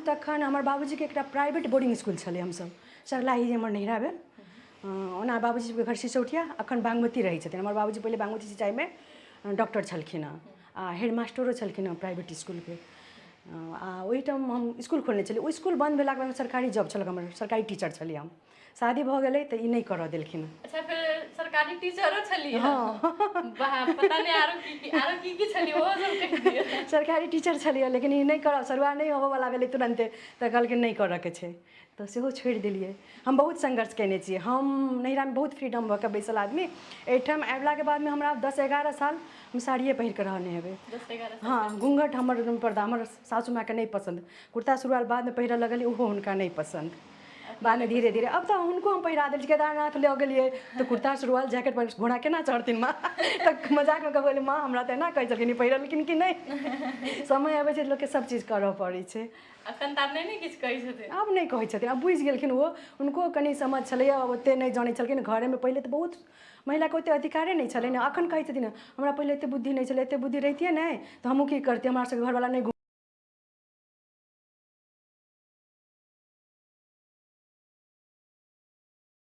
तखन हमर बाबूजीके एकटा प्राइवेट बोर्डिंग इसकुल छलै। हमसभ सरलाही, जे हमर नैहरा भेल, ओना बाबूजीके घर सिसौठिया, अखन बागमती रहै छथिन। हमर बाबूजी पहिले बागमती सिंचाइमे डॉक्टर छलखिन हँ आ हेडमास्टरो छलखिन हँ प्राइवेट इसकुलके। आ ओहिठाम हम इसकुल खोलने छलियै। ओ इसकुल बन्द भेलाके बाद सरकारी जॉब छल हमर, सरकारी टीचर छलियै हम। शादी भऽ गेलै तऽ ई नहि करऽ देलखिन। अच्छा, फिर सरकारी टीचरो छलियै? हँ। वाह, पता नहि आरो की की, आरो की की छलियै, ओहो सब कहि दिअ। सरकारी टीचर छलियै, लेकिन ई नहि करब, सरुआ नहि होबऽवला भेलै तुरन्ते, तऽ कहलखिन नहि करऽके छै, तऽ सेहो छोड़ि देलियै। हम बहुत संघर्ष कयने छियै। हम नैहरामे बहुत फ्रीडम भऽ कऽ बैसल आदमी, एहिठाम अयलाके बादमे हमरा 10-11 साल हम साड़िए पहिर कऽ रहने हेबै। 10-11 साल? हँ, घूँघट हमर पर्दा हमर सासू माँके नहि पसन्द। कुर्ता सुरुआल बादमे पहिरऽ लगलियै, ओहो हुनका नहि पसन्द। बादमे धीरे धीरे अब तऽ हुनको हम पहिरा देल छी। केदारनाथ लऽ गेलियै तऽ कुर्ता सुरुआल जैकेट पहिर, घोड़ा केना चढ़थिन माँ? तऽ मजाकमे कहबै, माँ हमरा तऽ एना कहै छलखिन, ई पहिरलखिन कि नहि? समय अबै छै, लोकके सब चीज करऽ पड़ै छै। अखन तऽ आब नहि ने किछु कहै छथिन? आब नहि कहै छथिन, आब बुझि गेलखिन ओहो। हुनको कनि समझ छलैए, ओतेक नहि जनै छलखिन घरेमे। पहिले तऽ बहुत महिलाके ओतेक अधिकारे नहि छलै ने। अखन कहै छथिन, हमरा पहिले एतेक बुद्धि नहि छलै, एतेक बुद्धि रहितियै ने तऽ हमहूँ की करतियै? हमरा सबके घरवला नहि।